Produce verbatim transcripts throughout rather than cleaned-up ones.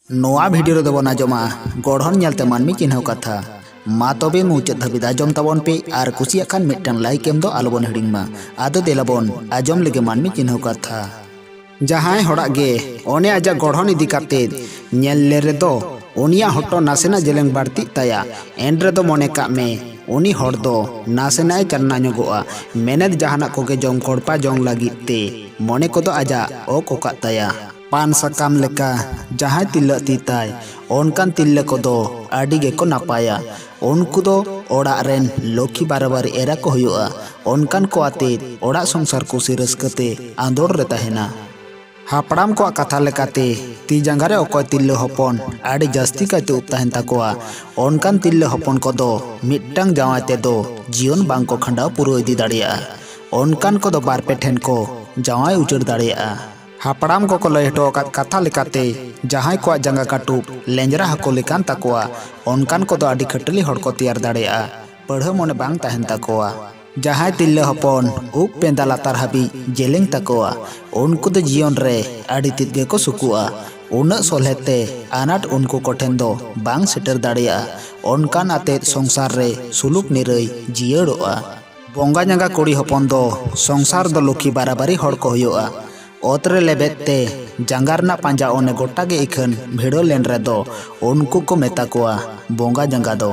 ᱱᱚᱣᱟ ᱵᱷᱤᱰᱤᱭᱳ ᱨᱮᱫᱚ ᱵᱚᱱ ᱟᱸᱡᱚᱢᱟ ᱜᱚᱲᱦᱚᱱ ᱧᱮᱞᱛᱮ ᱢᱟᱹᱱᱢᱤ ᱪᱤᱱᱦᱟᱹᱣ ᱠᱟᱛᱷᱟ᱾ ᱢᱟ ᱛᱚᱵᱮ ᱢᱩᱪᱟᱹᱫ ᱫᱷᱟᱹᱵᱤᱡ ᱟᱸᱡᱚᱢ ᱛᱟᱵᱚᱱ ᱯᱮ ᱟᱨ ᱠᱩᱥᱤᱭᱟᱜ ᱠᱷᱟᱱ ᱢᱤᱫᱴᱟᱝ ᱞᱟᱭᱤᱠ ᱮᱢ ᱫᱚ ᱟᱞᱚᱵᱚᱱ ᱦᱤᱲᱤᱧ ᱢᱟ᱾ ᱟᱫᱚ ᱫᱮᱞᱟ ᱵᱚᱱ ᱟᱸᱡᱚᱢ ᱞᱮᱜᱮ ᱢᱟᱹᱱᱢᱤ ᱪᱤᱱᱦᱟᱹᱣ ᱠᱟᱛᱷᱟ᱾ ᱡᱟᱦᱟᱸᱭ ᱦᱚᱲᱟᱜ ᱜᱮ ᱚᱱᱮ ᱟᱡᱟᱜ ᱜᱚᱲᱦᱚᱱ ᱤᱫᱤ ᱠᱟᱛᱮ ᱧᱮᱞ ᱞᱮ ᱨᱮᱫᱚ ᱩᱱᱤᱭᱟᱜ ᱦᱚᱴᱚᱜ ᱱᱟᱥᱮᱱᱟᱜ ᱡᱮᱞᱮᱧ ᱵᱟᱹᱲᱛᱤᱜ ᱛᱟᱭᱟ, ᱮᱱ ᱨᱮᱫᱚ ᱢᱚᱱᱮ ᱠᱟᱜ ᱢᱮ ᱩᱱᱤ ᱦᱚᱲ ᱫᱚ ᱱᱟᱥᱮᱱᱟᱜ ᱮ ᱪᱟᱱᱱᱟ ᱧᱚᱜᱚᱜᱼᱟ᱾ ᱢᱮᱱᱮᱫ ᱡᱟᱦᱟᱱᱟᱜ ᱠᱚᱜᱮ ᱡᱚᱢ ᱠᱚᱲᱯᱟ ᱡᱚᱝ ᱞᱟᱹᱜᱤᱫ ᱛᱮ ᱢᱚᱱᱮ ᱠᱚᱫᱚ ᱟᱡᱟᱜ ᱚᱠ ᱚᱠᱟᱜ ᱛᱟᱭᱟ᱾ ᱯᱟᱱ ᱥᱟᱠᱟᱢ ᱞᱮᱠᱟ ᱡᱟᱦᱟᱸᱭ ᱛᱤᱨᱞᱟᱹ ᱛᱤ ᱛᱟᱭ, ᱚᱱᱠᱟᱱ ᱛᱤᱨᱞᱟᱹ ᱠᱚᱫᱚ ᱟᱹᱰᱤ ᱜᱮᱠᱚ ᱱᱟᱯᱟᱭᱟ᱾ ᱩᱱᱠᱩ ᱫᱚ ᱚᱲᱟᱜ ᱨᱮᱱ ᱞᱚᱠᱠᱷᱤ ᱵᱟᱨᱟᱵᱟᱨᱤ ᱮᱨᱟ ᱠᱚ ᱦᱩᱭᱩᱜᱼᱟ᱾ ᱚᱱᱠᱟᱱ ᱠᱚ ᱟᱛᱮ ᱚᱲᱟᱜ ᱥᱚᱝᱥᱟᱨ ᱠᱩᱥᱤ ᱨᱟᱹᱥᱠᱟᱹ ᱛᱮ ᱟᱸᱫᱳᱲ ᱨᱮ ᱛᱟᱦᱮᱱᱟ᱾ ᱦᱟᱯᱲᱟᱢ ᱠᱚᱣᱟᱜ ᱠᱟᱛᱷᱟ ᱞᱮᱠᱟᱛᱮ ᱛᱤ ᱡᱟᱸᱜᱟ ᱨᱮ ᱚᱠᱚᱭ ᱛᱤᱨᱞᱟᱹ ᱦᱚᱯᱚᱱ ᱟᱹᱰᱤ ᱡᱟᱹᱥᱛᱤ ᱠᱟᱭᱛᱮ ᱩᱵ ᱛᱟᱦᱮᱱ ᱛᱟᱠᱚᱣᱟ, ᱚᱱᱠᱟᱱ ᱛᱤᱨᱞᱟᱹ ᱦᱚᱯᱚᱱ ᱠᱚᱫᱚ ᱢᱤᱫᱴᱟᱝ ᱡᱟᱶᱟᱭ ᱛᱮᱫᱚ ᱡᱤᱭᱚᱱ ᱵᱟᱝ ᱠᱚ ᱠᱷᱟᱸᱰᱟᱣ ᱯᱩᱨᱟᱹᱣ ᱤᱫᱤ ᱫᱟᱲᱮᱭᱟᱜᱼᱟ᱾ ᱚᱱᱠᱟᱱ ᱠᱚᱫᱚ ᱵᱟᱨ ᱯᱮ ᱴᱷᱮᱱ ᱠᱚ ᱡᱟᱶᱟᱭ ᱩᱪᱟᱹᱲ ᱫᱟᱲᱮᱭᱟᱜᱼᱟ᱾ ᱦᱟᱯᱲᱟᱢ ᱠᱚᱠᱚ ᱞᱟᱹᱭ ᱦᱚᱴᱚ ᱟᱠᱟᱫ ᱠᱟᱛᱷᱟ ᱞᱮᱠᱟᱛᱮ ᱡᱟᱦᱟᱸᱭ ᱠᱚᱣᱟᱜ ᱡᱟᱸᱜᱟ ᱠᱟᱹᱴᱩᱵ ᱞᱮᱸᱡᱽᱨᱟ ᱦᱟᱹᱠᱩ ᱞᱮᱠᱟᱱ ᱛᱟᱠᱚᱣᱟ, ᱚᱱᱠᱟᱱ ᱠᱚᱫᱚ ᱟᱹᱰᱤ ᱠᱷᱟᱹᱴᱟᱹᱞᱤ ᱦᱚᱲ ᱠᱚ ᱛᱮᱭᱟᱨ ᱫᱟᱲᱮᱭᱟᱜᱼᱟ᱾ ᱯᱟᱹᱲᱦᱟᱹ ᱢᱚᱱᱮ ᱵᱟᱝ ᱛᱟᱦᱮᱱ ᱛᱟᱠᱚᱣᱟ᱾ ᱡᱟᱦᱟᱸᱭ ᱛᱤᱨᱞᱟᱹ ᱦᱚᱯᱚᱱ ᱩᱵ ᱯᱮᱸᱫᱟ ᱞᱟᱛᱟᱨ ᱦᱟᱹᱵᱤᱡ ᱡᱮᱞᱮᱧ ᱛᱟᱠᱚᱣᱟ, ᱩᱱᱠᱩ ᱫᱚ ᱡᱤᱭᱚᱱ ᱨᱮ ᱟᱹᱰᱤ ᱛᱮᱫ ᱜᱮᱠᱚ ᱥᱩᱠᱩᱜᱼᱟ᱾ ᱩᱱᱟᱹᱜ ᱥᱚᱞᱦᱮ ᱛᱮ ᱟᱱᱟᱴ ᱩᱱᱠᱩ ᱠᱚᱴᱷᱮᱱ ᱫᱚ ᱵᱟᱝ ᱥᱮᱴᱮᱨ ᱫᱟᱲᱮᱭᱟᱜᱼᱟ᱾ ᱚᱱᱠᱟᱱ ᱟᱛᱮᱫ ᱥᱚᱝᱥᱟᱨ ᱨᱮ ᱥᱩᱞᱩᱠ ᱱᱤᱨᱟᱹᱭ ᱡᱤᱭᱟᱹᱲᱚᱜᱼᱟ᱾ ᱵᱚᱸᱜᱟ ᱡᱟᱸᱜᱟ ᱠᱩᱲᱤ ᱦᱚᱯᱚᱱ ᱫᱚ ᱥᱚᱝᱥᱟᱨ ᱫᱚ ᱞᱩᱠᱷᱤ ᱵᱟᱨᱟᱵᱟᱨᱤ ᱦᱚᱲ ᱠᱚ ᱦᱩᱭᱩᱜᱼᱟ᱾ ᱚᱛ ᱨᱮ ᱞᱮᱵᱮᱫ ᱛᱮ ᱡᱟᱸᱜᱟ ᱨᱮᱱᱟᱜ ᱯᱟᱸᱡᱟ ᱚᱱᱮ ᱜᱚᱴᱟ ᱜᱮ ᱤᱠᱷᱟᱹᱱ ᱵᱷᱤᱲᱟᱹᱣ ᱞᱮᱱ ᱨᱮᱫᱚ ᱩᱱᱠᱩ ᱠᱚ ᱢᱮᱛᱟ ᱠᱚᱣᱟ ᱵᱚᱸᱜᱟ ᱡᱟᱸᱜᱟ ᱫᱚ᱾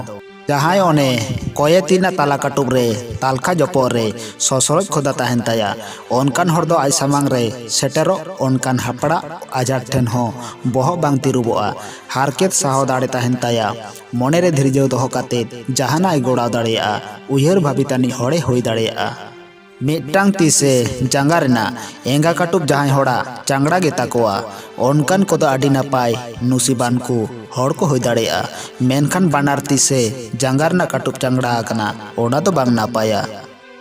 ᱡᱟᱦᱟᱸᱭ ᱚᱱᱮ ᱠᱚᱭᱮ ᱛᱤ ᱨᱮᱱᱟᱜ ᱛᱟᱞᱟ ᱠᱟᱹᱴᱩᱵ ᱨᱮ ᱛᱟᱞᱠᱷᱟ ᱡᱚᱯᱚᱜ ᱨᱮ ᱥᱚᱥᱨᱚᱡ ᱠᱷᱚᱫᱟ ᱛᱟᱦᱮᱱ ᱛᱟᱭᱟ, ᱚᱱᱠᱟᱱ ᱦᱚᱲ ᱫᱚ ᱟᱡ ᱥᱟᱢᱟᱝ ᱨᱮ ᱥᱮᱴᱮᱨᱚᱜ ᱚᱱᱠᱟᱱ ᱦᱟᱯᱲᱟᱜ ᱟᱡᱷᱟᱴ ᱴᱷᱮᱱ ᱦᱚᱸ ᱵᱚᱦᱚᱜ ᱵᱟᱝ ᱛᱤᱨᱩᱵᱚᱜᱼᱟ᱾ ᱦᱟᱨᱠᱮᱛ ᱥᱟᱦᱟᱣ ᱫᱟᱲᱮ ᱛᱟᱦᱮᱱ ᱛᱟᱭᱟ᱾ ᱢᱚᱱᱮ ᱨᱮ ᱫᱷᱤᱨᱡᱟᱹᱣ ᱫᱚᱦᱚ ᱠᱟᱛᱮ ᱡᱟᱦᱟᱱᱟᱜ ᱮ ᱜᱚᱲᱟᱣ ᱫᱟᱲᱮᱭᱟᱜᱼᱟ᱾ ᱩᱭᱦᱟᱹᱨ ᱵᱷᱟᱹᱵᱤ ᱛᱟᱹᱱᱤᱡ ᱦᱚᱲᱮ ᱦᱩᱭ ᱫᱟᱲᱮᱭᱟᱜᱼᱟ᱾ ᱢᱤᱫᱴᱟᱝ ᱛᱤ ᱥᱮ ᱡᱟᱸᱜᱟ ᱨᱮᱱᱟᱜ ᱮᱸᱜᱟ ᱠᱟᱹᱴᱩᱵ ᱡᱟᱦᱟᱸᱭ ᱦᱚᱲᱟᱜ ᱪᱟᱝᱲᱟ ᱜᱮ ᱛᱟᱠᱚᱣᱟ, ᱚᱱᱠᱟᱱ ᱠᱚᱫᱚ ᱟᱹᱰᱤ ᱱᱟᱯᱟᱭ ᱱᱩᱥᱤᱵᱟᱱ ᱠᱚ ᱦᱚᱲ ᱠᱚ ᱦᱩᱭ ᱫᱟᱲᱮᱭᱟᱜᱼᱟ᱾ ᱢᱮᱱᱠᱷᱟᱱ ᱵᱟᱱᱟᱨ ᱛᱤ ᱥᱮ ᱡᱟᱸᱜᱟ ᱨᱮᱱᱟᱜ ᱠᱟᱹᱴᱩᱵ ᱪᱟᱝᱲᱟ ᱟᱠᱟᱱᱟ, ᱚᱱᱟ ᱫᱚ ᱵᱟᱝ ᱱᱟᱯᱟᱭᱟ᱾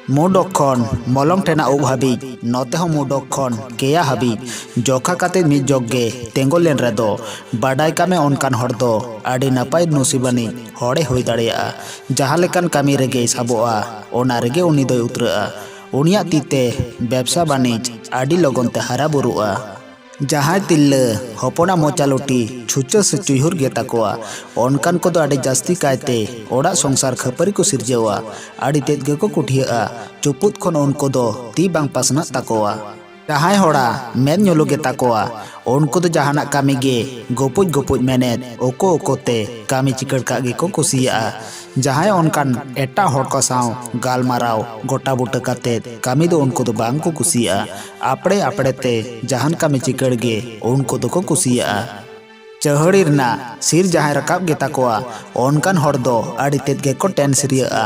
ᱢᱩ ᱰᱚᱜ ᱠᱷᱚᱱ ᱢᱚᱞᱚᱝ ᱴᱷᱮᱱᱟᱜ ᱩᱵ ᱦᱟᱹᱵᱤᱡ, ᱱᱚᱛᱮ ᱦᱚᱸ ᱢᱩ ᱰᱚᱜ ᱠᱷᱚᱱ ᱠᱮᱭᱟ ᱦᱟᱹᱵᱤᱡ ᱡᱚᱠᱷᱟ ᱠᱟᱛᱮ ᱢᱤᱫ ᱡᱚᱜ ᱜᱮ ᱛᱮᱸᱜᱚ ᱞᱮᱱ ᱨᱮᱫᱚ, ᱵᱟᱰᱟᱭ ᱠᱟᱜ ᱢᱮ ᱚᱱᱠᱟᱱ ᱦᱚᱲ ᱫᱚ ᱟᱹᱰᱤ ᱱᱟᱯᱟᱭ ᱱᱩᱥᱤᱵᱟᱱᱤᱡ ᱦᱚᱲᱮ ᱦᱩᱭ ᱫᱟᱲᱮᱭᱟᱜᱼᱟ᱾ ᱡᱟᱦᱟᱸ ᱞᱮᱠᱟᱱ ᱠᱟᱹᱢᱤ ᱨᱮᱜᱮᱭ ᱥᱟᱵᱚᱜᱼᱟ, ᱚᱱᱟ ᱨᱮᱜᱮ ᱩᱱᱤ ᱫᱚᱭ ᱩᱛᱨᱟᱹᱜᱼᱟ᱾ ᱩᱱᱤᱭᱟᱜ ᱛᱤ ᱛᱮ ᱵᱮᱵᱽᱥᱟ ᱵᱟᱹᱱᱤᱡᱽ ᱟᱹᱰᱤ ᱞᱚᱜᱚᱱ ᱛᱮ ᱦᱟᱨᱟ ᱵᱩᱨᱩᱜᱼᱟ᱾ ᱡᱟᱦᱟᱸᱭ ᱛᱤᱨᱞᱟᱹ ᱦᱚᱯᱚᱱᱟᱜ ᱢᱚᱪᱟ ᱞᱩᱴᱤ ᱪᱷᱩᱪᱟᱹ ᱥᱮ ᱪᱩᱭᱦᱩᱨ ᱜᱮ ᱛᱟᱠᱚᱣᱟ, ᱚᱱᱠᱟᱱ ᱠᱚᱫᱚ ᱟᱹᱰᱤ ᱡᱟᱹᱥᱛᱤ ᱠᱟᱭᱛᱮ ᱚᱲᱟᱜ ᱥᱚᱝᱥᱟᱨ ᱠᱷᱟᱹᱯᱟᱹᱨᱤ ᱠᱚ ᱥᱤᱨᱡᱟᱹᱣᱟ᱾ ᱟᱹᱰᱤ ᱛᱮᱫ ᱜᱮᱠᱚ ᱠᱩᱴᱷᱤᱭᱟᱹᱜᱼᱟ᱾ ᱪᱩᱯᱩᱫ ᱠᱷᱚᱱ ᱩᱱᱠᱩ ᱫᱚ ᱛᱤ ᱵᱟᱝ ᱯᱟᱥᱱᱟᱜ ᱛᱟᱠᱚᱣᱟ᱾ ᱡᱟᱦᱟᱸᱭ ᱦᱚᱲᱟᱜ ᱢᱮᱫ ᱧᱩᱞᱩ ᱜᱮ ᱛᱟᱠᱚᱣᱟ, ᱩᱱᱠᱩ ᱫᱚ ᱡᱟᱦᱟᱱᱟᱜ ᱠᱟᱹᱢᱤ ᱜᱮ ᱜᱩᱯᱩᱡ ᱜᱩᱯᱩᱡ ᱢᱮᱱᱮᱫ ᱳᱠᱳ ᱳᱠᱳ ᱛᱮ ᱠᱟᱹᱢᱤ ᱪᱤᱠᱟᱹᱲ ᱠᱟᱜ ᱜᱮᱠᱚ ᱠᱩᱥᱤᱭᱟᱜᱼᱟ᱾ ᱡᱟᱦᱟᱸᱭ ᱚᱱᱠᱟᱱ ᱮᱴᱟᱜ ᱦᱚᱲ ᱠᱚ ᱥᱟᱶ ᱜᱟᱞᱢᱟᱨᱟᱣ ᱜᱚᱴᱟ ᱵᱩᱴᱟᱹ ᱠᱟᱛᱮᱫ ᱠᱟᱹᱢᱤ ᱫᱚ ᱩᱱᱠᱩ ᱫᱚ ᱵᱟᱝ ᱠᱚ ᱠᱩᱥᱤᱭᱟᱜᱼᱟ᱾ ᱟᱯᱲᱮ ᱟᱯᱲᱮ ᱛᱮ ᱡᱟᱦᱟᱱ ᱠᱟᱹᱢᱤ ᱪᱤᱠᱟᱹᱲ ᱜᱮ ᱩᱱᱠᱩ ᱫᱚᱠᱚ ᱠᱩᱥᱤᱭᱟᱜᱼᱟ᱾ ᱪᱟᱹᱦᱟᱹᱲᱤ ᱨᱮᱱᱟᱜ ᱥᱤᱨ ᱡᱟᱦᱟᱸᱭ ᱨᱟᱠᱟᱵ ᱜᱮ ᱛᱟᱠᱚᱣᱟ, ᱚᱱᱠᱟᱱ ᱦᱚᱲ ᱫᱚ ᱟᱹᱰᱤ ᱛᱮᱫ ᱜᱮᱠᱚ ᱴᱮᱱ ᱥᱤᱨᱤᱭᱟᱹᱜᱼᱟ᱾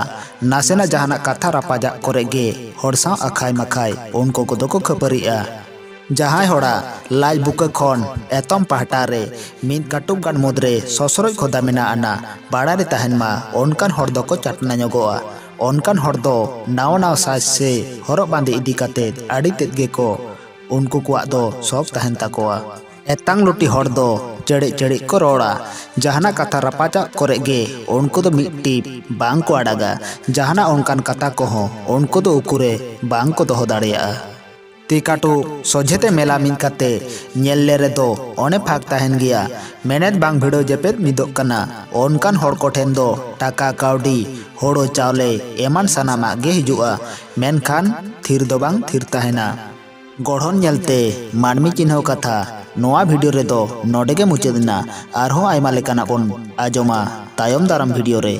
ᱱᱟᱥᱮᱱᱟᱜ ᱡᱟᱦᱟᱱᱟᱜ ᱠᱟᱛᱷᱟ ᱨᱟᱯᱟᱪᱟᱜ ᱠᱚᱨᱮ ᱜᱮ ᱦᱚᱲ ᱥᱟᱶ ᱟᱠᱷᱟᱭ ᱢᱟᱠᱷᱟᱭ ᱩᱱᱠᱩ ᱠᱚᱫᱚ ᱠᱚ ᱠᱷᱟᱹᱯᱟᱹᱨᱤᱜᱼᱟ᱾ ᱡᱟᱦᱟᱸᱭ ᱦᱚᱲᱟᱜ ᱞᱟᱡ ᱵᱩᱠᱟᱹ ᱠᱷᱚᱱ ᱮᱛᱚᱢ ᱯᱟᱦᱴᱟ ᱨᱮ ᱢᱤᱫ ᱠᱟᱹᱴᱩᱵ ᱜᱟᱱ ᱢᱩᱫᱽᱨᱮ ᱥᱚᱥᱨᱚᱡ ᱠᱷᱚᱫᱟ ᱢᱮᱱᱟᱜ ᱟᱱᱟ ᱵᱟᱲᱟᱭ ᱨᱮ ᱛᱟᱦᱮᱱ ᱢᱟ, ᱚᱱᱠᱟᱱ ᱦᱚᱲ ᱫᱚᱠᱚ ᱪᱟᱴᱱᱟ ᱧᱚᱜᱚᱜᱼᱟ᱾ ᱚᱱᱠᱟᱱ ᱦᱚᱲ ᱫᱚ ᱱᱟᱣᱟ ᱱᱟᱣᱟ ᱥᱟᱡᱽ ᱥᱮ ᱦᱚᱨᱚᱜ ᱵᱟᱸᱫᱮ ᱤᱫᱤ ᱠᱟᱛᱮ ᱟᱹᱰᱤ ᱛᱮᱫ ᱜᱮᱠᱚ ᱩᱱᱠᱩ ᱠᱚᱣᱟᱜ ᱫᱚ ᱥᱚᱠ ᱛᱟᱦᱮᱱ ᱛᱟᱠᱚᱣᱟ᱾ ᱮᱛᱟᱝ ᱞᱩᱴᱤ ᱦᱚᱲ ᱫᱚ ᱪᱮᱲᱮᱡ ᱪᱮᱲᱮᱡ ᱠᱚ ᱨᱚᱲᱟ᱾ ᱡᱟᱦᱟᱱᱟᱜ ᱠᱟᱛᱷᱟ ᱨᱟᱯᱟᱪᱟᱜ ᱠᱚᱨᱮ ᱜᱮ ᱩᱱᱠᱩ ᱫᱚ ᱢᱤᱫ ᱴᱤᱯ ᱵᱟᱝ ᱠᱚ ᱟᱲᱟᱜᱟ᱾ ᱡᱟᱦᱟᱱᱟᱜ ᱚᱱᱠᱟᱱ ᱠᱟᱛᱷᱟ ᱠᱚᱦᱚᱸ ᱩᱱᱠᱩ ᱫᱚ ᱩᱠᱩᱨᱮ ᱵᱟᱝ ᱠᱚ ᱫᱚᱦᱚ ᱫᱟᱲᱮᱭᱟᱜᱼᱟ᱾ ᱛᱤ ᱠᱟᱹᱴᱩᱵ ᱥᱚᱡᱷᱮ ᱛᱮ ᱢᱮᱞᱟ ᱢᱤᱫ ᱠᱟᱛᱮ ᱧᱮᱞ ᱞᱮ ᱨᱮᱫᱚ ᱚᱱᱮ ᱯᱷᱟᱸᱠ ᱛᱟᱦᱮᱱ ᱜᱮᱭᱟ᱾ ᱢᱮᱱᱮᱫ ᱵᱟᱝ ᱵᱷᱤᱲᱟᱹᱣ ᱡᱮᱯᱮᱫ ᱢᱤᱫᱚᱜ ᱠᱟᱱᱟ᱾ ᱚᱱᱠᱟᱱ ᱦᱚᱲ ᱠᱚᱴᱷᱮᱱ ᱫᱚ ᱴᱟᱠᱟ ᱠᱟᱹᱣᱰᱤ, ᱦᱳᱲᱳ ᱪᱟᱣᱞᱮ ᱮᱢᱟᱱ ᱥᱟᱱᱟᱢᱟᱜ ᱜᱮ ᱦᱤᱡᱩᱜᱼᱟ, ᱢᱮᱱᱠᱷᱟᱱ ᱛᱷᱤᱨ ᱫᱚ ᱵᱟᱝ ᱛᱷᱤᱨ ᱛᱟᱦᱮᱱᱟ᱾ ᱜᱚᱲᱦᱚᱱ ᱧᱮᱞᱛᱮ ᱢᱟᱹᱱᱢᱤ ᱪᱤᱱᱦᱟᱹᱣ ᱠᱟᱛᱷᱟ ᱱᱚᱣᱟ ᱵᱷᱤᱰᱤᱭᱳ ᱨᱮᱫᱚ ᱱᱚᱰᱮ ᱜᱮ ᱢᱩᱪᱟᱹᱫ ᱮᱱᱟ᱾ ᱟᱨᱦᱚᱸ ᱟᱭᱢᱟ ᱞᱮᱠᱟᱱᱟᱜ ᱵᱚᱱ ᱟᱸᱡᱚᱢᱟ ᱛᱟᱭᱚᱢ ᱫᱟᱨᱟᱢ ᱵᱷᱤᱰᱤᱭᱳ ᱨᱮ᱾